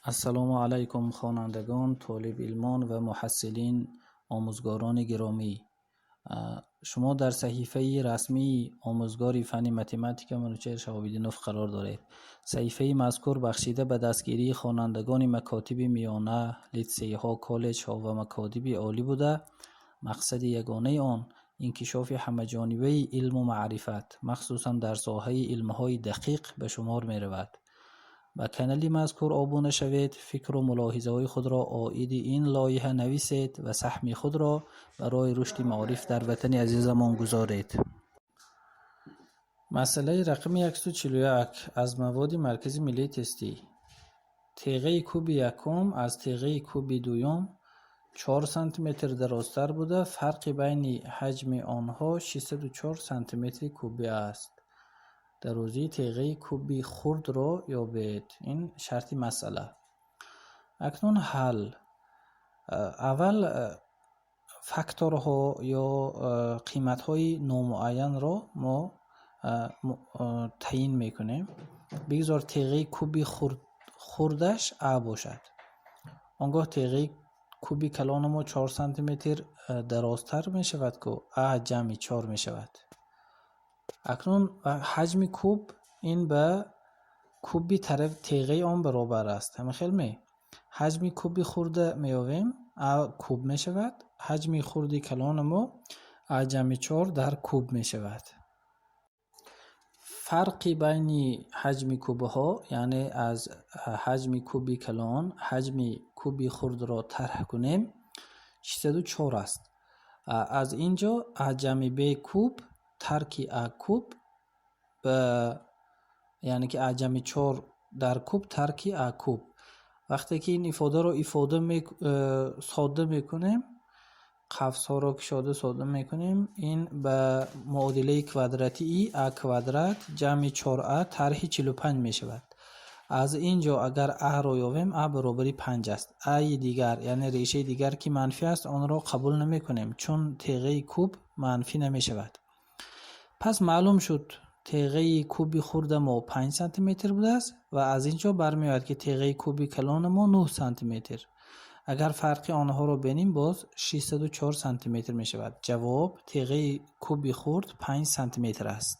Ассалому алайкум, хонандагон, толибилмон ва муҳассилин, омӯзгорони гиромӣ. Шумо дар саҳифаи расмии омӯзгори фанни математика Манучеҳр Шаҳобиддинов қарор доред. Саҳифаи мазкур бахшида ба дастгирии хонандагони макотиби миёна, литсейҳо, коллеҷҳо ва макотиби олӣ буда, мақсади ягонаи он инкишофи ҳамаҷонибаи илму маърифат, махсусан дар соҳаи илмҳои дақиқ ба шумор меравад. Ба канали мазкур обуна шавед, фикру мулоҳизаҳои худро оиди ин лоиҳа нависед ва саҳми худро барои рушди маориф дар ватани азизамон гузоред. Масъалаи рақами 141 аз маводи Маркази миллии тестӣ. Теғаи куби якум аз теғаи куби дуюм 4 сантиметр дарозтар буда, фарқи байни ҳаҷми онҳо 604 сантиметри кубӣ аст. Дарозии теғаи куби хурдро ёбед. Ин шарти масъала. Акнун ҳал. Аввал факторҳо ё қиматҳои номуайянро мо таъин мекунем. Бигзор теғаи куби хурдаш а бошад. Он гоҳ теғаи куби калони мо 4 сантиметр дарозтар мешавад, ку а ҷамъи 4 мешавад. Акнун ҳаҷми куб ин ба куби тараф теғаи он баробар аст. Ҳама хел ме? Ҳаҷми куби хурда меёвем, а куб мешавад. Ҳаҷми хурди калони мо а ҷамъи 4 дар куб мешавад. Фарқи байни ҳаҷми кубҳо, яъне аз ҳаҷми куби калон ҳаҷми куби хурдро тарҳ кунем, 604 аст. Аз ин ҷо а ҷамъи б куб тарки а куб ба, яъне ки а ҷамъи 4 дар куб тарки а куб. Вақте ки ин ифодаро ифода содда мекунем, қавсҳоро кушода содда мекунем, ин ба муодилаи квадратии а квадрат ҷамъи 4а тарҳи 45 мешавад. Аз ин ҷо агар а-ро ёвем, а баробари 5 аст. А-и дигар, яъне решаи дигар, ки манфӣ аст, онро қабул намекунем, чун теғаи куб манфӣ намешавад. Пас маълум шуд, теғаи куби хурда мо 5 сантиметр будааст ва аз ин ҷо бармеояд, ки теғаи куби калони мо 9 сантиметр. Агар фарқи онҳоро бинем, боз 604 сантиметр мешавад. Ҷавоб: теғаи куби хурд 5 сантиметр аст.